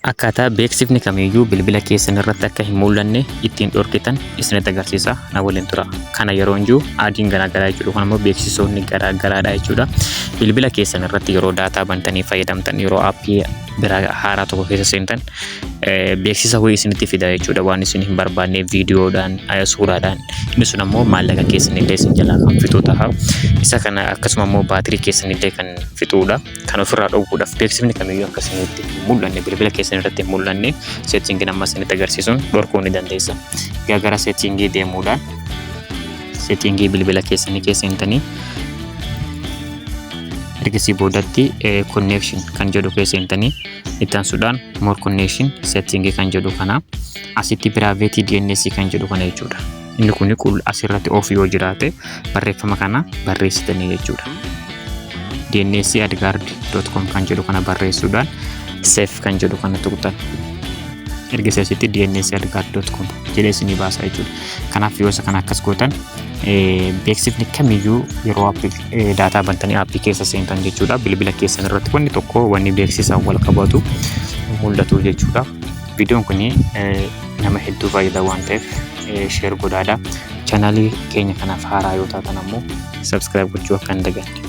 Akkaataa beeksifni kamiyyuu bilbila keessan irratti akka hin mul'anne ittiin dhorkitan isinitti agarsiisa, na waliin tura. Kana yeroo jiru adiin garaagaraa jechuudha. Kun ammoo beeksisoonni garaagaraadha jechuudha. Bilbila keessan irratti yeroo daataa bantanii fayyadamtan, yeroo aappii biraa haaraa tokko keessa seentan, beeksisa wayii isinitti fida jechuudha. Waan isin hin barbaanne viidiyoodhaan, suuraadhaan. Inni sun ammoo maallaqa keessan illee isin jalaa kan fixu ta'a. Isa kana akkasuma ammoo baatirii keessan illee kan fixuudha. Kan ofirraa dhowwuudhaaf, beeksifni kamiyyuu akka isinitti hin mul'anne, bilbila keessan irratti hin mul'anne, settingiin amma isinitti agarsiisuun dhorkuu ni dandeessa. Egaa gara settingii deemuudhaan settingii bilbila keessanii keessa seentanii, ergasii boodatti connection kan jedhu keessa seentanii, itti aansuudhaan more connection setting kan jedhu kana, asitti private DNS kan jedhu kana jechuudha. Inni kun asirratti off yoo jiraate barreeffama kana barreessitanii jechuudha. DNS adguard.com kan jedhu kana barreessuudhaan save kan jedhu kana tuqxan. Erga asitti DNS adguard.com jedhee isinii baasa jechuudha. Kanaaf yoo isa kana akkas gootan, beeksifni kamiyyuu yeroo daataa bantanii aappii keessa seentan jechuudha. Bilbila keessan irratti wanni tokko, wanni beeksisaan wal qabatu mul'atu jechuudha. Viidiyoon kun nama hedduu fayyada waan ta'eef share godhaadha. Chaanaalii keenya kanaaf haaraa yoo taatan ammoo subscribe gochuu akka hin daganne.